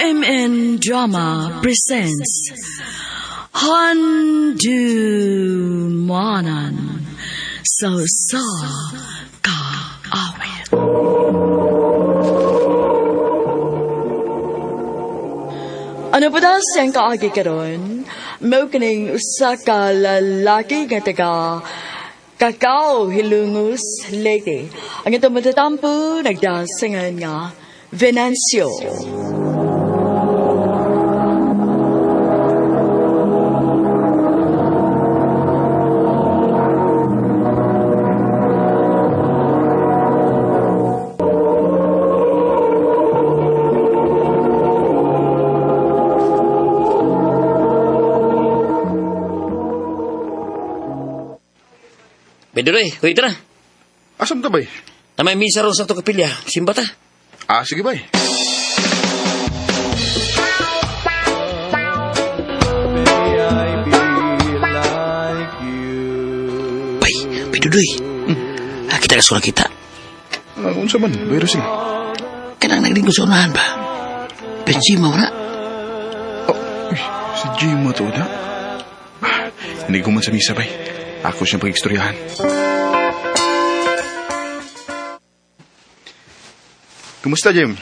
MN Drama presents Handumanan sa Usa Ka Awit. Ano pa daw siyang kaagi karon? Mao kining usa ka lalaki nga taga Kakao, Hilongos, Leyte. Ang itong matatampo, nagdasingan nga Venancio. Pedro eh, kuy tara. Asam ta bay? Na may misa ron sa ato kapilya. Simba ta. Ah, sige bay. Bay, Pedro eh. Ah, kita ka kita. Ah, unsa man, bay Rosing? Kanang naglingkod sa unahan ba? Benji mo na. Oh, uy, si Jimo to na. Ah, hindi ko man sa misa bay. Ako siyang pag-istoryahan. Kumusta, Jim?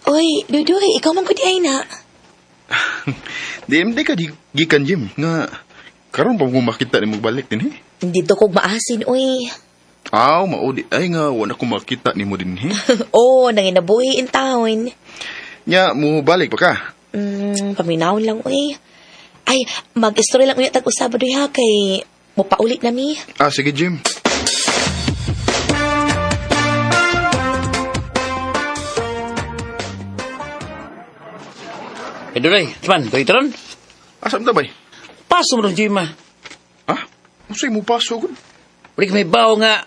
Uy, Dudoy, ikaw man gud ay na. DMD ka gikan, Jim. Nga, karon pa mo makita ni balik din, eh. Dito kog maasin, uy. Aw, maudi. Ay nga, wala ko makita ni mo din, eh. Oh, nanginabuhi in town. Nya, mo balik pa ka. Paminawon lang, uy. Ay, mag-istorya lang unya tag usab duy ha kay mopaulit na mi. Ah, sige, Jim. Pedro eh, man, kuy tara. Asam ta bay? Paso mo ron, Jima. Ah, unsay mo paso gud? Ulik may bawo nga.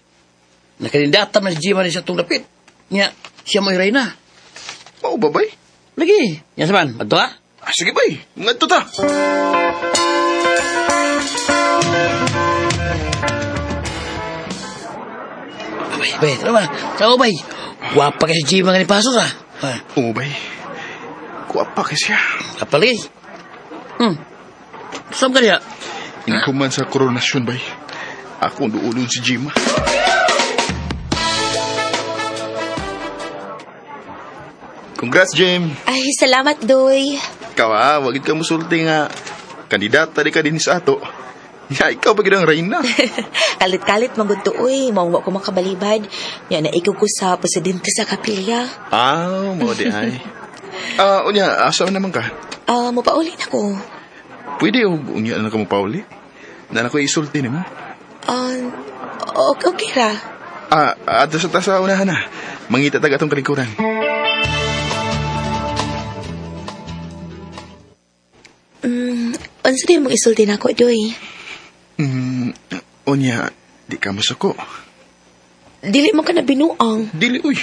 Nakalindata man si Jima ni sa itong lapit. Nya, siya mo iray na. Mao ba bay? Lagi. Yan sa man, madto ka? Ah, sige bay. Ngadto ta. Bay, bay, tara ba? Sao bay? Wapa ka si Jima nga ni paso ka. Ah, Oo bay. Kuwapa kay siya. kapali. Saan ka niya? Hindi ko man sa koronasyon, bay. Ako ang duulon si Jima. Congrats, Jim. Ay, salamat, Doy. Ikaw ah, wagid ka musulti nga. Kandidata di ka din sa ato. Ya, ikaw pa gid ang reyna. Kalit-kalit man gud to, uy. Mao ko makabalibad. Nya naikog ko sa presidente sa kapilya. Ah, mo di ay. Ah, unya, asa naman ka? Ah, mopaulit ako. Pwede og unya na ka mo pauli. Na ko isulti nimo. Ah, okay, okay ra. Ah, adto sa ta sa unahan na. Mangita tag atong kalikuran. Unsa din mong isulti nako, Doy? Unya, di ka masuko. Dili man ka na binuang. Dili uy.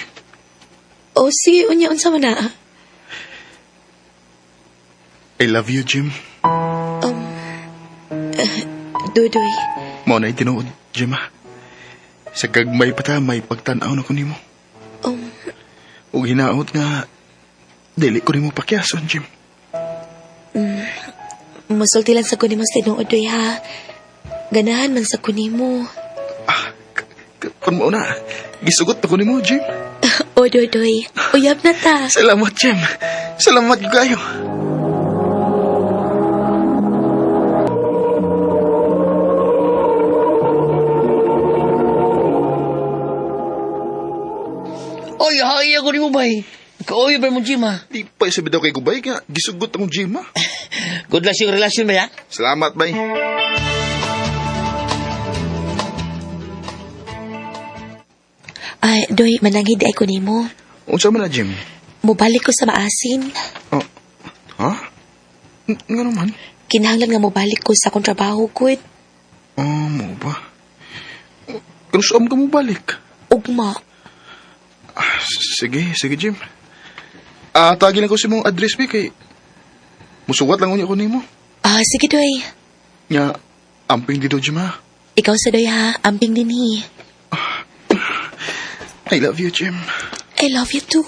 O sige, unya unsa man na? I love you, Jim. Dudoy. Mao na tinuod, Jim ah. Sa gagmay pa ta, may pagtan-aw na ko nimo. Ug hinaot nga, dili ko nimo pakyason, Jim. Musulti lang sa kunin mo sa tinuod, Doy, ha? Ganahan man sa kunin mo. Ah, kun mao na, gisugot na ko nimo, Jim. O, Dudoy, uyab na ta. Salamat, Jim. Salamat kayo. Oy, hay ako ni mo, bay. Kauyo ba mo, Jima? Di pa isa bitaw kay Gubay nga, gisugot akong Jim, ah. Good luck yung relasyon ba, ya? Salamat, bay. Ay, Doy, mananghid ay ko nimo. Unsa man na, Jim? Mubalik ko sa maasin. Oh, ha? Nga naman? Kinahanglan nga mubalik ko sa akong trabaho, good. Oh, mo ba? Kung saan ka mo balik? Ugma. Ah, sige, sige, Jim. Ah, tagi lang ko si mong address, bay, kay musuwat lang unya ko nimo. Ah, sige, Doy. Nga, amping dito, Jim, ha? Ikaw sa Doy, ha? Amping din, hi. I love you, Jim. I love you too.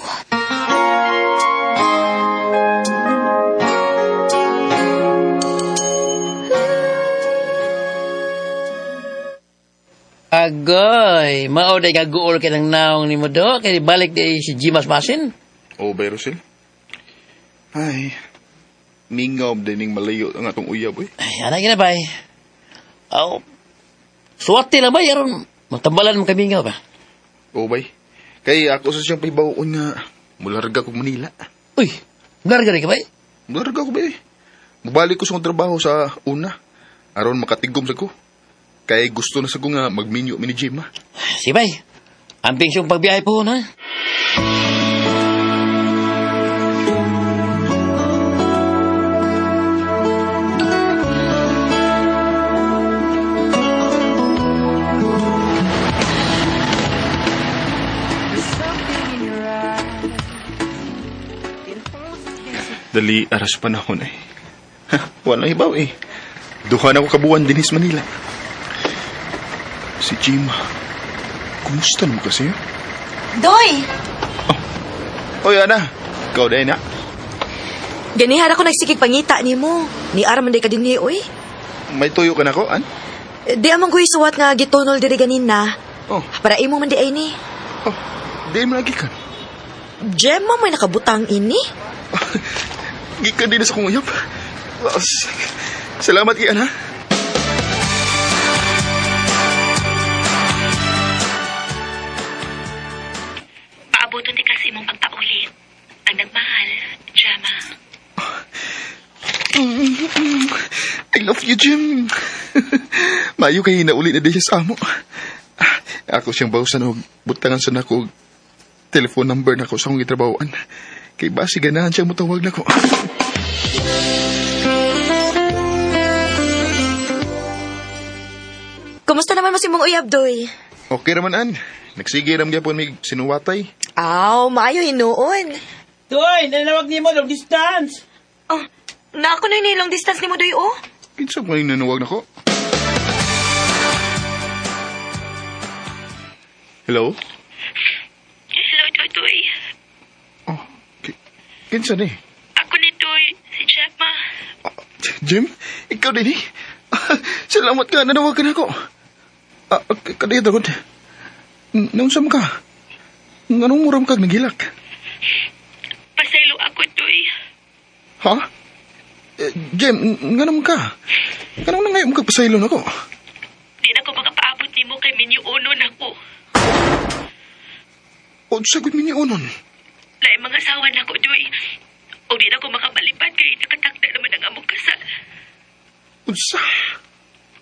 Agoy, mao day kaguol kay ng naong ni mo do, kay balik di si Jimas Masin. Oo, ba, Rosel? Ay, mingaw din ning malayo ang atong uyab, eh. Ay, anay gina bay. Aw, suwati lang bay, aron matambalan mo kami nga ba? Oo, bay. Kay ako sa siyang pahibawoon nga, mularga ko Manila. Uy, larga rin ka bay? Mularga ko, bay. Mubalik ko sa akong trabaho sa una. Aron makatigom sa ko. Kay gusto na sa ko nga magminyo mi ni Jim, ha? Sige bay, amping siyong pagbiyahe po na. Dali, aras panahon eh. Ha, wala hibaw eh. Duha na ko kabuan dinis Manila. Si Jim, kumusta naman kasi? Doy! Oy, Ana. Ikaw dahil na. Ganihara ko nagsikig pangita nimo. Ni ara man day ka dinhi oy. May tuyo ka na ko, An? Di amang ko'y suwat nga gitunol diri ganin na. Oh, Para imo man di ay ni. oh, di mo lagi kan. Gemma may nakabutang ini. Gikan din na sa kong uyab. Salamat kay Ana. Paaboton di kasi imong pagpauli. Ang nagmahal, Gemma. I love you, Jim. Mayo kay nauli na di siya sa amo. Ah, ako siyang bawsan og butangan sa nako og telephone number nako sa akong gitrabahoan. Kay basi ganahan siya motawag nako. Kumusta naman mas imong uyab, Doy? Okay raman an. Nagsige ram gyapon mig sinuwatay. Aw, maayo hinuon. Doy, nanawag ni mo long distance. Oh, na ako na yung long distance nimo, Doy, oh. Kinsa man yung nanuwag nako? Hello? Hello, Totoy. Oh, kinsa ni? Ako ni Toy, si Gemma. Ah, Jim, ikaw din eh. Salamat ka, nanawag ka na ako. Ah, kadiyo dagot. Naunsa man ka? Nganong muram kag nagilak? Pasaylo ako, Toy. Ha? Eh, Jim, nganong ka? Nganong nangayon ka pasaylo nako? Di na ko makapaabot nimo kay Minyo Uno nako. O sagot mi ni Unon. Lain mga asawa nako, Doy. O di na ko makabalipad kay nakatakda naman ang among kasal. Unsa?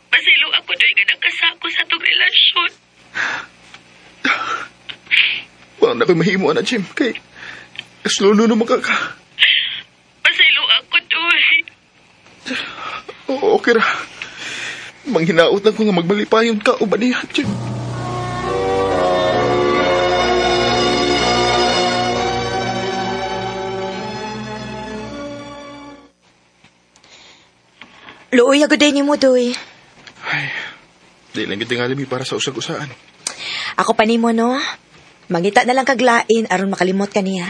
Pasaylo ako, Doy, nga nakasako sa atong relasyon. Wala na ko'y mahimo na, Jim. Kay, kasluno na makaka. Pasaylo ako, Doy. Oo, okay ra. Manghinaot lang ko nga magbalipayon ka o ba niya, Jim? Luoy ako day nimo, Doy. Ay, di lang gid tingali mi para sa usag-usaan. Ako pa nimo, no? Mangita na lang kaglain aron makalimot ka niya.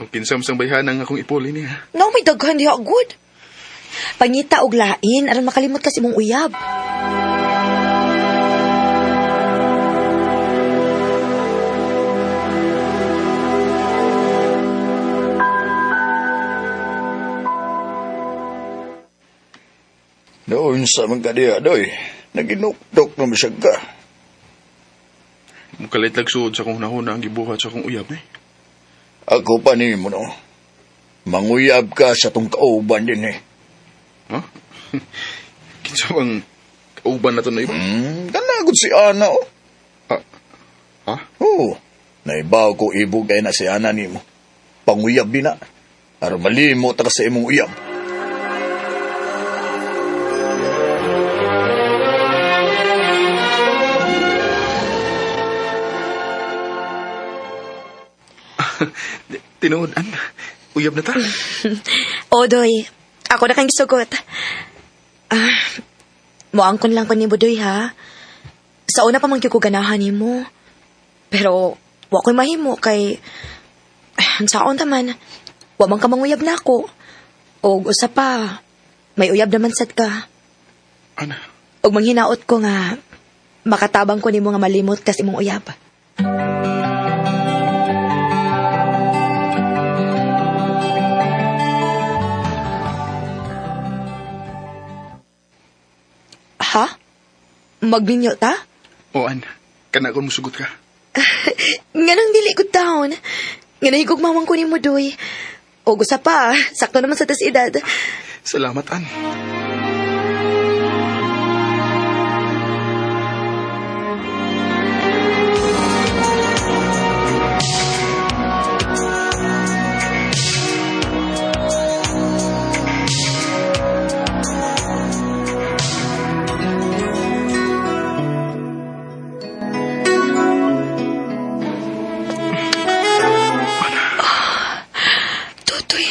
O kinsam sang bayhanan nga akong ipuli niya. No, may daghan diha good. Pangita og lain aron makalimot ka sa imong uyab. Doon sa mga kadiya, doy. Naginukdok na siya ka. Mukalit lag suod sa akong hunahuna ang gibuhat sa akong uyab eh. Ako pa ni mo, no? Manguyab ka sa tong kauban din eh. Ha? Kinsa bang kauban na to na iba? Kanagod si Ana, oh. Ah, ha? Oo. Naibaw ko ibog ay na si Ana ni mo. Panguyab din na. Aron malimot ka sa imong uyab. Tinuod an. Uyab na ta. O, Doy. Ako na kang gisugot. Ah, moangkon lang ko ni Budoy, ha? Sa una pa man gyud ko ganahan nimo. Pero, wa ko'y mahimo kay... Ah, ang saon taman, wa man ka manguyab na ako. Og usa pa, may uyab naman sad ka. Ana, Og manghinaot ko nga, Makatabang ko nimo nga malimot kas imong uyab. Ha? Magminyo ta? O, An, kana kon musugot ka. Nganong dili ko down. Nga nahigugmawang ko nimo, Doy. O gusa pa, sakto naman sa tas edad. Salamat, An. Tutoy.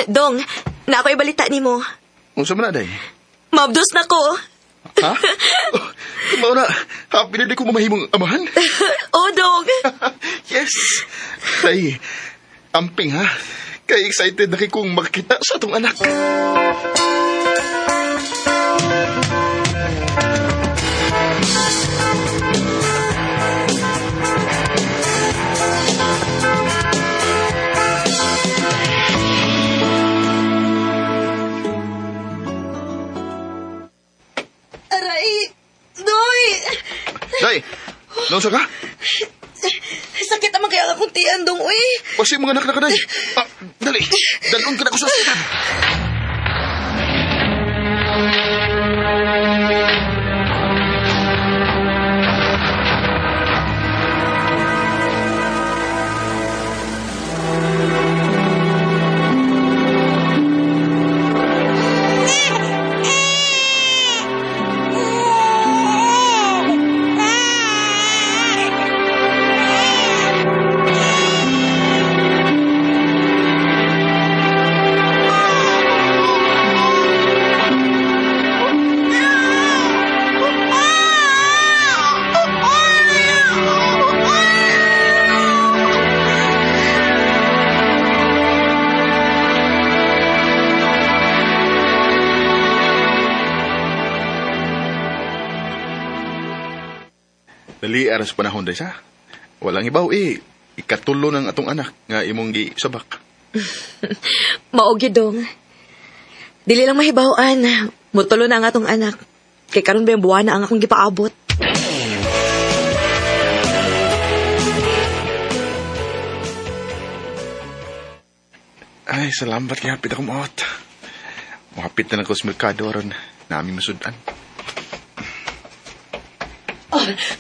Dong, na ako'y balita nimo. Unsa man na, day? Mabdos na ko. Ha? Oh, mao na, happy na di ko mamahimong amahan. Oh, Dong. Yes! Day, amping ha. Kay excited na kay kong makita sa atong anak. Aray, Doy! Day, naunsa ka? Sakit naman kaya akong tiyan, Dong, uy. Pasi mga anak na ka, day. Ah, dali, dalon ka na ko sa ospital. Dali, aras panahon, day sa. Walang ibaw, eh. Ikatulo ng atong anak nga imong gisabak. Mao gyud, Dong. Dili lang mahibaw-an. Mutulo na ang atong anak. Kay karon ba yung buwan na ang akong gipaabot. Ay, salamat kay hapit ako maot. Mahapit na lang ko sa merkado aron nami masudan.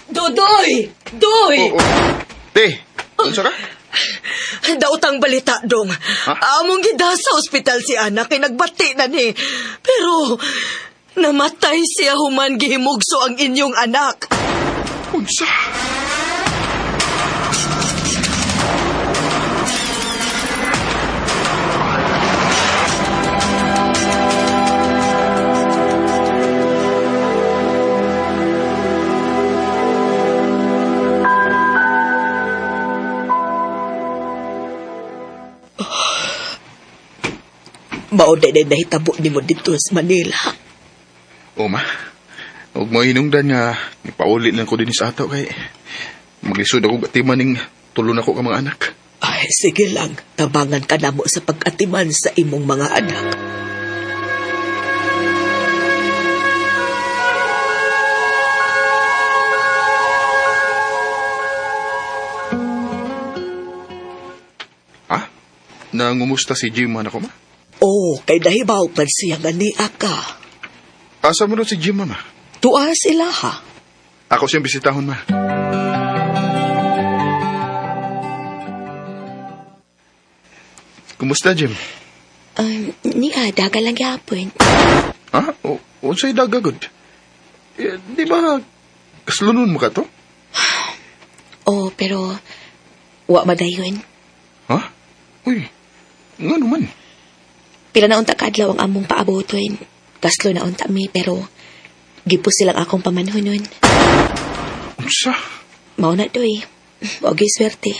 Dodoy! Doy! Oh, oh. Te, unsa ka? Dautang balita, Dong. Among gida sa ospital si Ana kay nagbati na ni. Pero namatay siya human gihimugso ang inyong anak. Unsa? Mao day nahitabo nimo dito sa Manila. O ma, huwag mo hinungdan nga ipauli lang ko din sa ato kay maglisod ako gatiman ning tulo na ko ka mga anak. Ay, sige lang. Tabangan ka namo sa pag-atiman sa imong mga anak. Ha? Nangumusta si Jim man ako ma? Oh, kay nahibaw man siya nga niya ka. Asa mo si Jim mama? Tuwa sila ha. Ako siyang bisitahon ma. Kumusta Jim? Niya, daga lang gyapon. Ha? O, unsay dagagod? Eh, di ba kaslunon mo ka to? Oh, pero wa madayon. Ha? Uy, nga naman. Pila na unta kaadlaw ang among paaboton. Kaslo na unta mi pero Gipusil ang akong pamanhunon. Unsa? Mao na, Doy. Wa gyud swerte.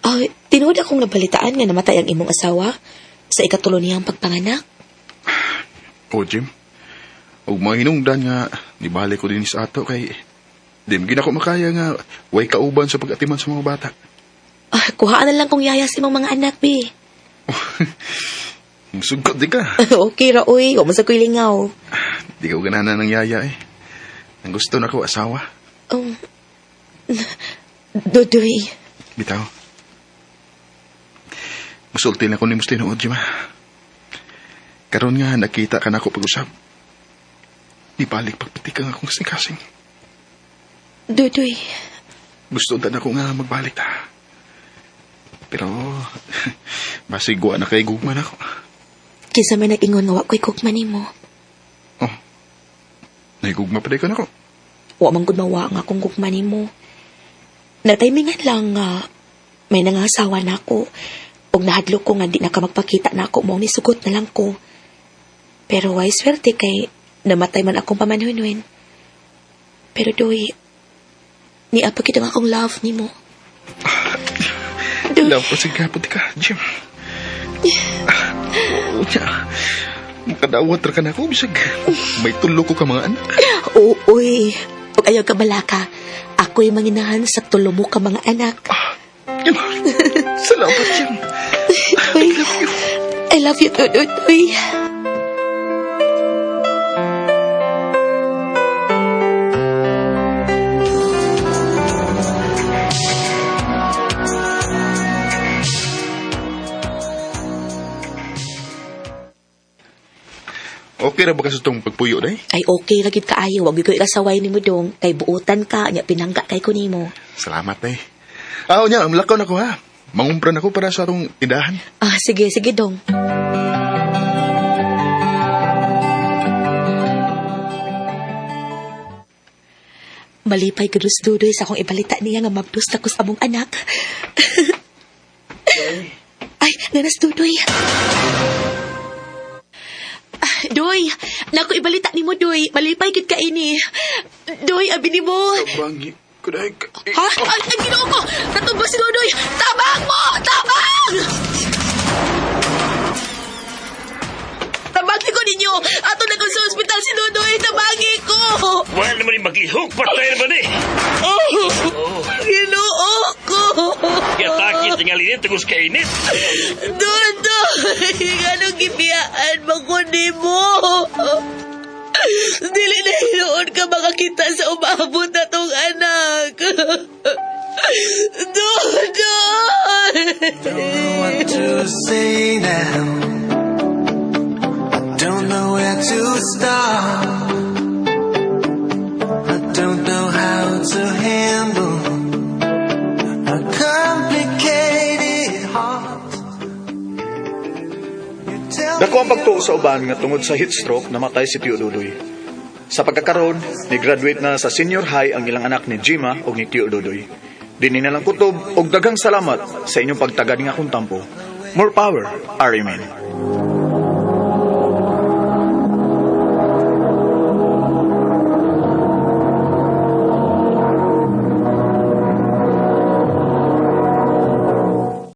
Ay, tinuod akong nabalitaan nga namatay ang imong asawa sa ikatulo niyang pagpanganak. O, Jim. Og mahinungdan nga, nibalik ko din sa ato kay di mo gina ko makaya nga way kauban sa pag-atiman sa mga bata. Ah, kuhaan na lang kong yaya sa imong mga anak, bi. Sugkot di ka. Okay ra, uy. Wa man sa ko'y lingaw. Di ka ganahan ng yaya eh. Ang gusto na ko asawa. Dudoy. Bitaw. Musulti na ko ni Muslino, Jim. Karon nga nakita ka na ako pag-usap. Di balik pagpitik ang akong kasing. Dudoy. Gusto na ako nga magbalik ta. Pero, basig wa na kay gugma na ako. Kinsa may nag-ingon nga wa ko'y kugma nimo. Oh, nahigugma pa di ka na ako. Wa man gud mawa nga akong gugma nimo. Nataymingan lang nga may nangasawa na ako. Ug nahadlok ko nga di na ka magpakita na ako mao ni sugot na lang ko. Pero way swerte kay namatay man akong pamanhunwin. Pero doy, niapa gid ang akong love nimo. Doy, Love ko sige kapot ka, Jim. Ah, unya. Makadawat ra ka na ako, bisag. May tulo ko ka mga anak. oo, uy. Ug ayaw ka balaka. Ako'y manginahan sa tulo mo ka mga anak. Jim, salamat, Jim. Uy, I love you, too, Doy. Okay ra ba ka sa itong pagpuyo, day? Ay okay ra gid kaayo, wag gyud ko ikasaway nimo dong kay buotan ka nya pinangga kay ko nimo. Salamat, day. Ah, unya, mulakaw na ko, ha? Mangumpra na ko para sa atong tindahan. Ah, sige, sige dong. Malipay gud dudoy sa akong ibalita niya nga mabdos na ko sa among anak. Ay, nanas dudoy. Ah, Doy, nako ibalita nimo Doy, malipay gid ka ini. Doy, abi nimo. Bangi ko, day. Ha? Ay, ay, ginoo ko! Natumba si Dodoy! Tabang mo! Tabang! Tabangin ko ninyo! Ato na ko sa ospital si Dodoy! Tabangin ko! Wala naman yung mag-ihog, patay naman eh. Oh! Ginoo ko! Yataki, tingali ni, tugos kainit. Dodoy! Anong gibiyaan mo ko nimo? Dili na hinuon ka makakita sa umabot na tong anak. Dodoy! What to say now? I don't know where to start. I don't know how to handle a complicated heart. You tell Dako ang pagtuo sa uban nga tungod sa heat stroke namatay si Tio Dudoy. Sa pagkakaroon, ni-graduate na sa senior high ang ilang anak ni Jima ug ni Tio Dudoy. Dinhi na lang kutob og daghang salamat sa inyong pagtagad nga akong tampo. More power, Ariman.